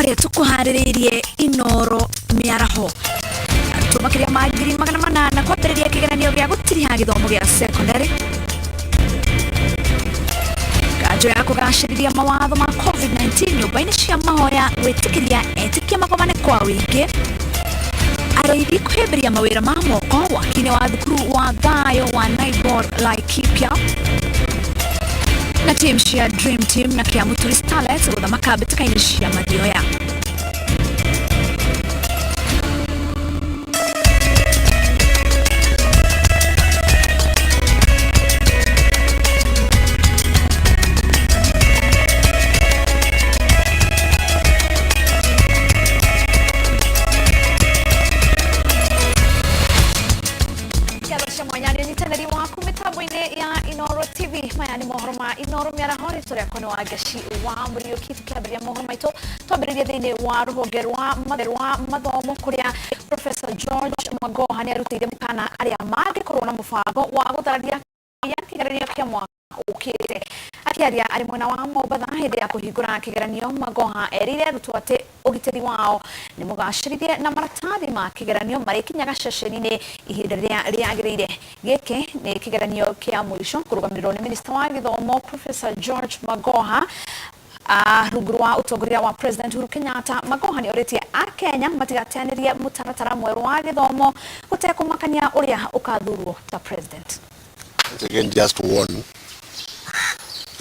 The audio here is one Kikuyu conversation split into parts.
Marĩa tũkũharĩrĩirie Inoro mĩaraho, arutwo makĩria ma 800,000 kwambĩrĩria kĩgeranio gĩa gũtiriha gĩthomo gĩa secondary, kanjo ya kũgacĩrithia mawatho ma COVID-19 nyũmba-inĩ cia mahoya gwĩtĩkĩria etĩkia magomane kwa wĩingĩ, arĩithi kũhĩmbĩria mawĩra ma moko waki-inĩ wa thukuru wa thayũ wa Naibor Laikipia, na team cia Dream Team na Kiamuturi Starlets gũthamaka mbĩtĩka-inĩ cia mathioya. Ngatho cia mwanya nĩ ũnyitanĩri waku mĩtambo-inĩ ya Inoro TV. Maya nĩ mohoro ma Inoro mĩaraho, rĩtwa rĩakwa nĩ Wangeci wa Mũriũki. Tũkĩambĩrĩria mohoro maitũ, twambĩrĩrie thĩinĩ wa rũhonge rwa mathomo kũrĩa Professor George Magoha nĩ arutĩire mũkana arĩa mangĩkorwo na mũbango wa gũthararia kĩgeranio kĩa mwaka ũkĩte. Akĩaria arĩ mwena wa Mombatha hĩndĩ ya kũhingũra kĩgeranio, Magoha erĩire arutwo atĩ ũgitĩri wao nĩ mũgacĩrithie na maratathi ma kĩgeranio marĩkinyaga ceceni-inĩ ihinda rĩrĩa rĩagĩrĩire. Gĩkĩ nĩ kĩgeranio kĩa mũico kũrũgamĩrĩrwo nĩ minista wa gĩthomo Professor George Magoha rungu rwa ũtongoria wa President Uhuru Kenyatta. Magoha nĩ orĩtie Akenya matigateanĩrie mũtaratara mwerũ wa gĩthomo gũtekũmakania ũrĩa ũkathurwo ta president. Once again, just warn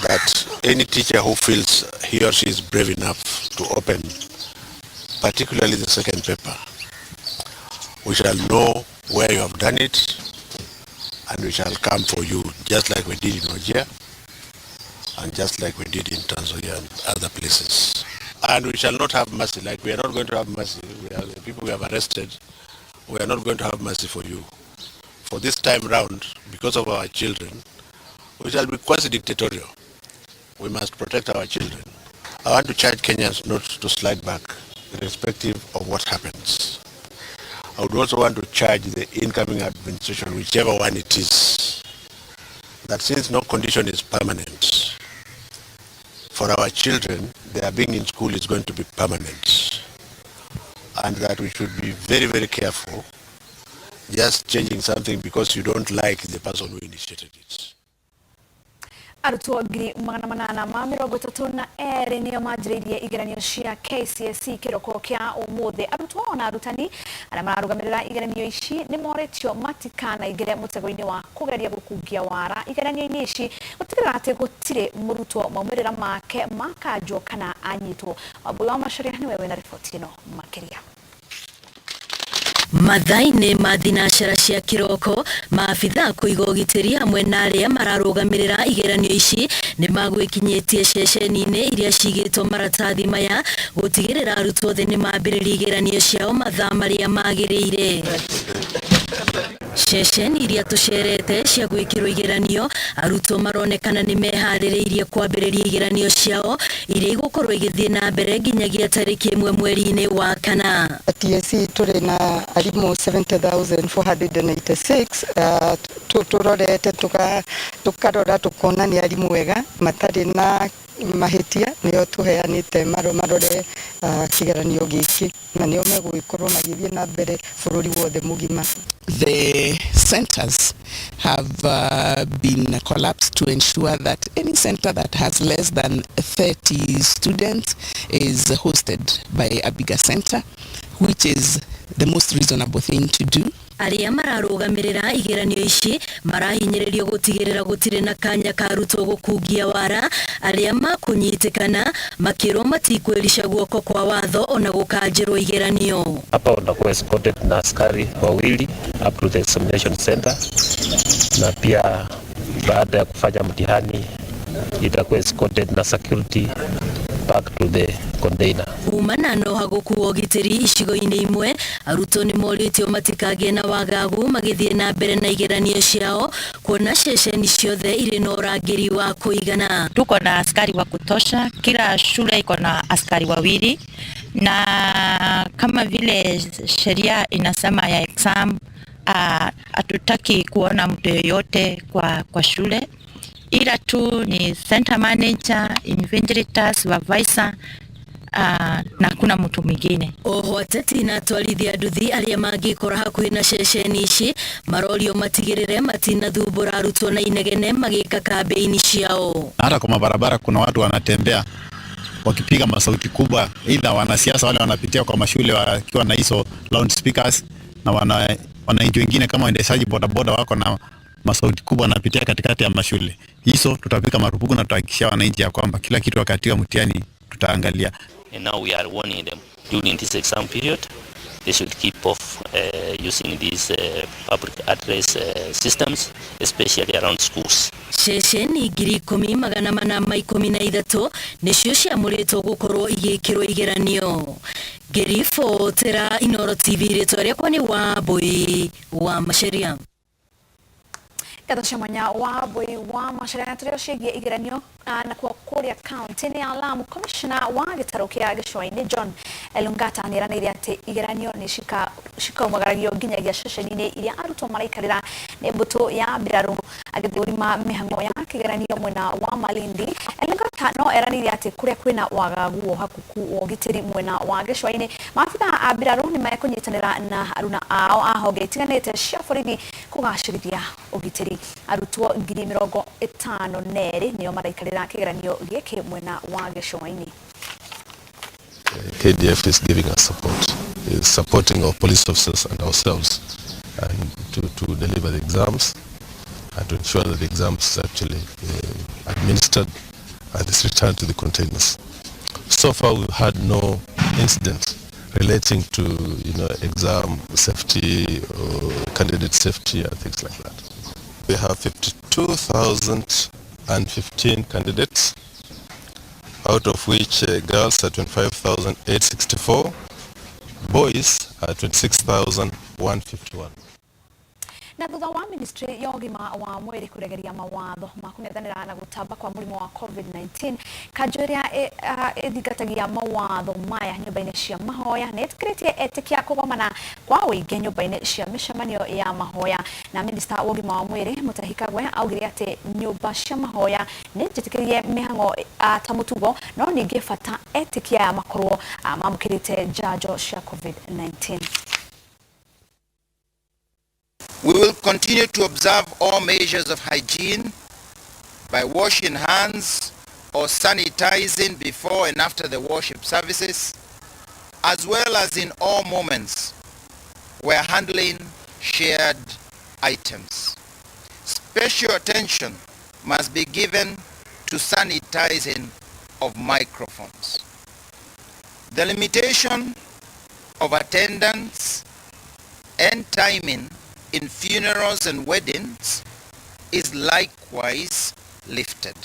that any teacher who feels he or she is brave enough to open, particularly the second paper, we shall know where you have done it and we shall come for you, just like we did in Wajir and just like we did in Trans Nzoia and other places. And we shall not have mercy, like we are not going to have mercy. We are the people we have arrested. We are not going to have mercy for you. For this time round, because of our children, we shall be quasi-dictatorial. We must protect our children. I want to charge Kenyans not to slide back, irrespective of what happens. I would also want to charge the incoming administration, whichever one it is, that since no condition is permanent, for our children, their being in school is going to be permanent. And that we should be very, very careful just changing something because you don't like the person who initiated it. Arutwo 832,000 nĩo manjĩrĩirie igeranio cia KCSE kĩroko kĩa ũmũthĩ. Arutwo ona arutani arĩa mararũgamĩrĩra igeranio ici nĩ morĩtio matikanaingĩre mũtego-inĩ wa kũgeria gũkungia wara igeranio-inĩ ici, gũtigĩrĩra atĩ gũtirĩ mũrutwo maumĩrĩra make makanjwo kana anyitwo. Wambui wa Macharia nĩwe wĩna riboti ĩno makĩria. Mathaa-inĩ ma thinacara cia kĩroko, maabitha kũiga ũgitĩri hamwe na arĩa mararũgamĩrĩra igeranio ici nĩ magwĩkinyĩtie ceceni-inĩ iria cigĩtwo maratathi maya gũtigĩrĩra arutwo othe nĩ mambĩrĩria igeranio ciao mathaa marĩa magĩrĩire. Ceceni iria tũcerete cia gwĩkĩrwo igeranio, arutwo maronekana nĩ meharĩrĩirie kwambĩrĩria igeranio ciao iria igũkorwo igĩthiĩ na mbere nginyagia tarĩki 1 mweri-inĩ wa kana. TSC tũrĩ na arimũ 70,486, tũrorete tũkarora tũkona nĩ arimũ ega matarĩ na mahĩtia, nĩo tũheanĩte marore kĩgeranio gĩkĩ na nĩo megũgĩkorwo magĩthiĩ na mbere bũrũri wothe mũgima. The centers have been collapsed to ensure that any center that has less than 30 students is hosted by a bigger center, which is the most reasonable thing to do. Arĩa mararũgamĩrĩra igeranio ici marahinyĩrĩrio gũtigĩrĩra gũtirĩ na kanya ka arutwo gũkungia wara, arĩa makũnyitĩkana makĩrwo matikwĩrica guoko kwa watho ona gũkanjĩrwo igeranio. Hapa utakuwa escorted na askari wawili up to the examination center, na pia baada ya kufanya mtihani itakuwa escorted na security back to the container. Kumana no hagũkuo ũgitĩri icigo-inĩ imwe, arutwo nĩ morĩtio matikagĩe na wagagu magĩthiĩ na mbere na igeranio ciao, kuona ceceni ciothe irĩ na ũrangĩri wa kũigana. Tuko na askari wa kutosha, kila shule iko na askari wawili, na kama vile sheria inasema ya exam, hatutaki kuona mtu yeyote kwa shule, ila tu ni center manager, invigilators, supervisor, na hakuna mtu mwingine. Oho ateti na atwarithia nduthi arĩa mangĩkora hakuhĩ na ceceni ici marorio matigĩrĩre matinathumbũra arutwo na inegene magĩka kambĩini ciao. Hata kwa mabarabara kuna watu wanatembea wakipiga masauti kubwa, aidha wanasiasa wale wanapitia kwa mashule wakiwa na hizo loudspeakers, na wananchi wengine kama waendeshaji bodaboda wako na masauti kubwa wanapitia katikati ya mashule. Hizo tutapiga marufuku na tutahakikishia wananchi ya kwamba kila kitu wakati wa mtihani tutaangalia. And now we are warning them during this exam period, they should keep off using these public address systems, especially around schools. Ceceni 10413 nĩcio ciamũrĩtwo gũkorwo igĩkĩrwo igeranio. Ngĩribotera Inooro TV, rĩtwa rĩakwa nĩ Wambui wa Macharia. Ngatho cia mwanya Wambui wa Macharia. Na tũrĩ o ciĩgiĩ igeranio, nakuo kũrĩa kaunti-inĩ ya Lamu, commissioner wa gĩtarũ kĩa gĩcũa-inĩ John Elungata nĩeranĩire atĩ igeranio nĩ cikaumagarario nginyagia ceceni-inĩ iria arutwo maraikarĩra nĩ mbũtũ ya mbirarũ. Agĩthũrima mĩhang'o ya kĩgeranio mwena wa Malindi, Elungata no eranĩire atĩ kũrĩa kwĩna wagagu wa ũhakuku wa ũgitĩri mwena wa gĩcũa-inĩ, maabitha a mbirarũ nĩ mekũnyitanĩra na aruna ao a honge itiganĩte cia borithi kũgacĩrithia ũgitĩri. Arutwo 52,000 nĩo maraikarĩra kĩgeranio gĩkĩ mwena wa gĩcũa-inĩ. KDF is giving us support, is supporting our police officers and ourselves, and to deliver the exams and to ensure that the exams is actually administered and is returned to the containers. So far we've had no incident relating to exam safety or candidate safety and things like that. We have 52,015 candidates, out of which girls are 25,864, boys are 26,151. Na thutha wa ministry ya ũgima wa mwĩrĩ kũregeria mawatho ma kũng'ethanĩra na gũtamba kwa mũrimũ wa COVID-19, kanjũ ĩrĩa ĩthingatagia mawatho maya nyũmba-inĩ cia mahoya nĩ ĩtĩkĩrĩtie etĩkia kũgomana kwa ũingĩ nyũmba-inĩ cia mĩcemanio ya mahoya. Na minista wa ũgima wa mwĩrĩ Mutahi Kagwe augire atĩ nyũmba cia mahoya nĩ njĩtĩkĩrie mĩhang'o ta mũtugo, no ningĩ bata etĩkia aya makorwo mamũkĩrĩte njanjo cia COVID-19. We will continue to observe all measures of hygiene by washing hands or sanitizing before and after the worship services, as well as in all moments where handling shared items. Special attention must be given to sanitizing of microphones. The limitation of attendance and timing in funerals and weddings is likewise lifted.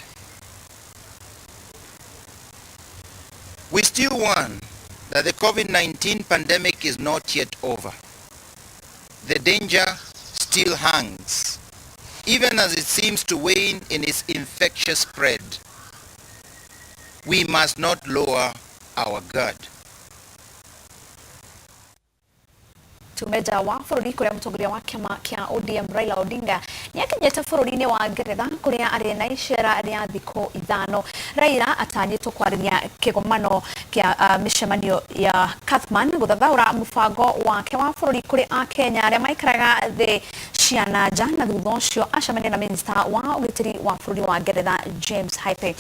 We still warn that the COVID-19 pandemic is not yet over. The danger still hangs, even as it seems to wane in its infectious spread. We must not lower our guard. Tumeja wa bũrũri kũrĩa mũtongoria wa kĩama kĩa ODM Raila Odinga nĩakinyĩte bũrũri-inĩ wa Ngeretha kũrĩa arĩ na icera rĩa thikũ 5. Raila atanyĩtwo kwarĩria kĩgomano kĩa mĩcemanio ya Kathman gũthathaũra mũbango wake wa bũrũri kũrĩ Akenya arĩa maikaraga thĩ cia na nja, na thutha ũcio acemania na minista wa ũgitĩri wa bũrũri wa Ngeretha James Haipe.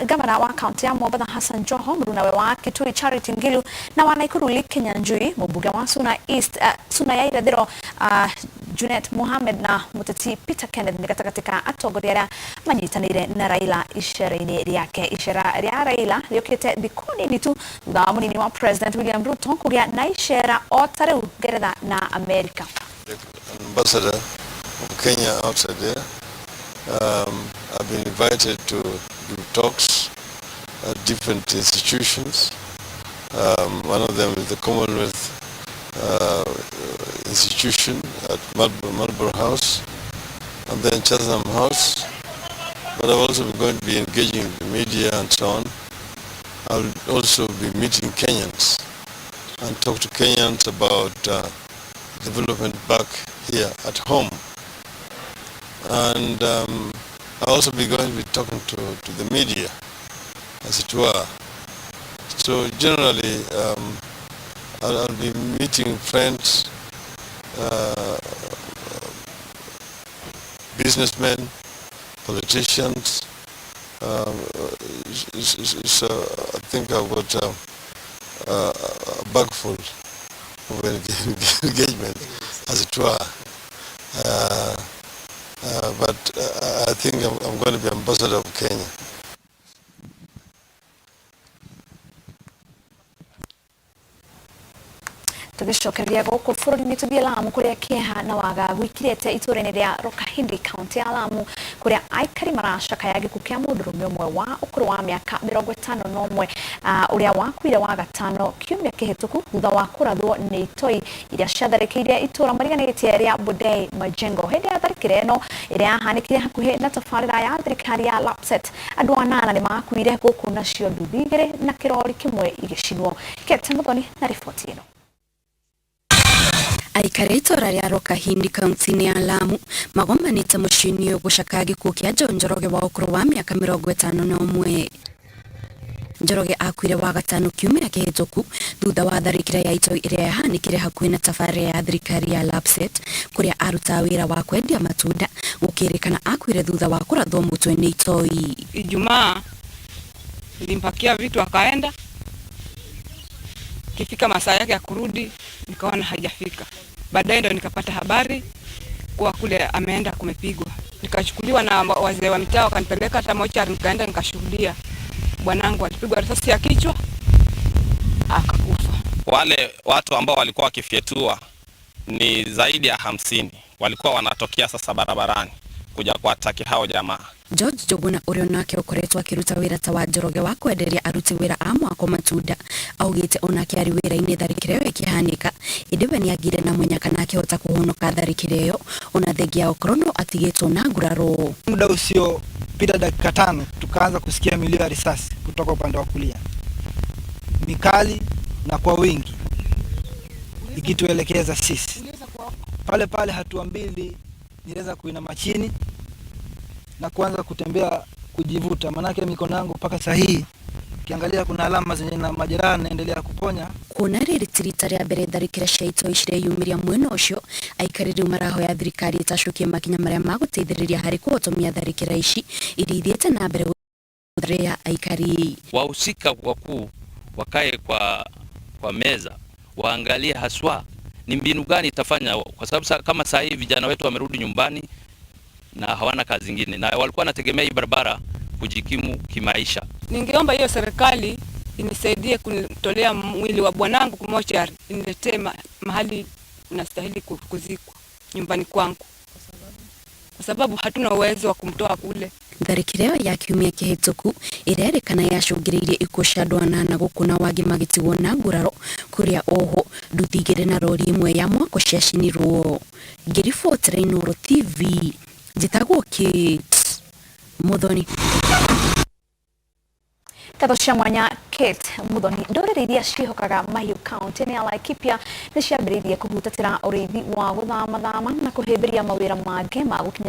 Gavana wa kaunti ya Mombatha Hassan Joho, mũrunawe wa Kitui Charity Ngilu na wa Nakuru Lee Kinyanjui, mũmbunge wa Suna East Suna ya Irathĩro Junet Mohamed na mũteti Peter Kenneth nĩ gatagatĩ ka atongoria arĩa manyitanĩire na Raila icera-inĩ rĩake. Icera rĩa Raila rĩũkĩte thikũ nini tu thutha wa mũnini wa President William Ruto kũgĩa na icera o ta rĩu Ngeretha na Amerika. Ambassador of Kenya outside there. I've been invited to do talks at different institutions. One of them is the Commonwealth institution at Marlborough House, and then Chatham House. But I've also been going to be engaging with the media and so on. I'll also be meeting Kenyans and talk to Kenyans about development back here at home. And I'll also be going to be talking to the media, as it were, So generally, I'll be meeting friends, businessmen, politicians. I think I've got a bag full of engagement, as it were. But I think I'm going to be ambassador of Kenya. Tugicokereria guku bururi-ini, tuthie Lamu kuria kieha na wagagu ikirite itura-ini ria Rokahindi, kaunti ya Lamu, kuria aikari maracakaya gikuũ kia mundurume umwe wa ukuru wa miaka 51 uria wakuire wa gatano kiumia kihituku thutha wa kurathwo ni itoi iria ciatharĩkĩire itura mariganĩtie ria Budei Majengo. Hindi ya tharĩkĩra ĩno ĩrĩa yahanĩkire hakuhĩ na tabarĩra ya thirikari ya Lapsset, andũ anana nĩ makuire gũkũ nacio nduthi 2 na kĩrori kĩmwe igĩcinwo. Kate Muthoni na riboti ĩno. Aikari itura ria Rokahindi kaunti-inĩ ya Lamu magomanĩte mũciĩ-inĩ ũyũ gũcakaya gĩkuũ kĩa John Njoroge wa ũkũrũ wa mĩaka 51. Njoroge akuire wa gatano kiumia kĩhĩtũku thutha wa tharĩkĩra ya itoi ĩrĩa yahanĩkire hakuhĩ na tabarĩra ya thirikari ya Lapsset kũrĩa arutaga wĩra wa kwendia matunda. Gũkĩrĩkana akuire thutha wa kũrathwo mũtwe nĩ itoi. Ijumaa nilimpakia vitu akaenda, kifika masaa yake ya kurudi nikaona hajafika. Baadaye ndo nikapata habari kuwa kule ameenda kumepigwa. Nikachukuliwa na wazee wa mitaa wakanipeleka hata mochari, nikaenda nikashuhudia bwanangu alipigwa risasi ya kichwa akakufa. Wale watu ambao walikuwa wakifyetua ni zaidi ya 50, walikuwa wanatokea sasa barabarani kuja kuataki hao jamaa. George Njuguna uria onake ukoretwo akiruta wira ta wa Njoroge wa kwenderia aruti wira a mwako matunda augite onake ari wira-ini tharĩkĩra ĩyo ĩkĩhanĩka, ĩndĩ we nĩagire na mũnyaka na akĩhota kũhonoka tharĩkĩra ĩyo ona thengia ya gũkorwo no atigĩtwo na nguraro. Muda usiopita dakika 5 tukaanza kusikia milio ya risasi kutoka upande wa kulia, mikali na kwa wingi, ikituelekeza sisi. Pale pale hatua 2 niliweza kuinama chini na kuanza kutembea kujivuta, manake mikono yangu mpaka saa hii ukiangalia kuna alama zenye na majeraha naendelea kuponya. Kuona rĩrĩ ti rita rĩa mbere tharĩkĩra cia itoi cireyumĩria mwena ũcio, aikari rĩu marahoya thirikari ĩtacũkie makinya marĩa magũteithĩrĩria harĩ kũhotomia tharĩkĩra ici iria ithiĩte na mbere gũtharĩra aikari. Wahusika wakuu wakae kwa meza waangalie haswa ni mbinu gani itafanya, kwa sababu kama saa hii vijana wetu wamerudi nyumbani na hawana kazi nyingine na walikuwa wanategemea hii barabara kujikimu kimaisha. Ningeomba hiyo serikali inisaidie kunitolea mwili wa bwanangu kumochari, iniletee mahali unastahili kuzikwa nyumbani kwangu, kwa sababu hatuna uwezo wa kumtoa kule. Tharĩkĩra ĩyo ya kiumia kĩhĩtũku ĩrerĩkana yacũngĩrĩirie ikuũ cia andũ anana gũkũ na wangĩ magĩtigwo na nguraro kũrĩa oho nduthi 2 na rori ĩmwe ya mwako ciacinirwo. Ngĩribotera Inooro TV njĩtagwo Kate Muthoni. Ngatho cia mwanya Kate Muthoni. Ndũrĩrĩ iria ciĩhokaga mahiũ kaunti-inĩ ya Laikipia nĩ ciambĩrĩirie kũhutatĩra ũrĩithi wa gũthamathama na kũhĩmbĩria mawĩra mangĩ ma gũkinya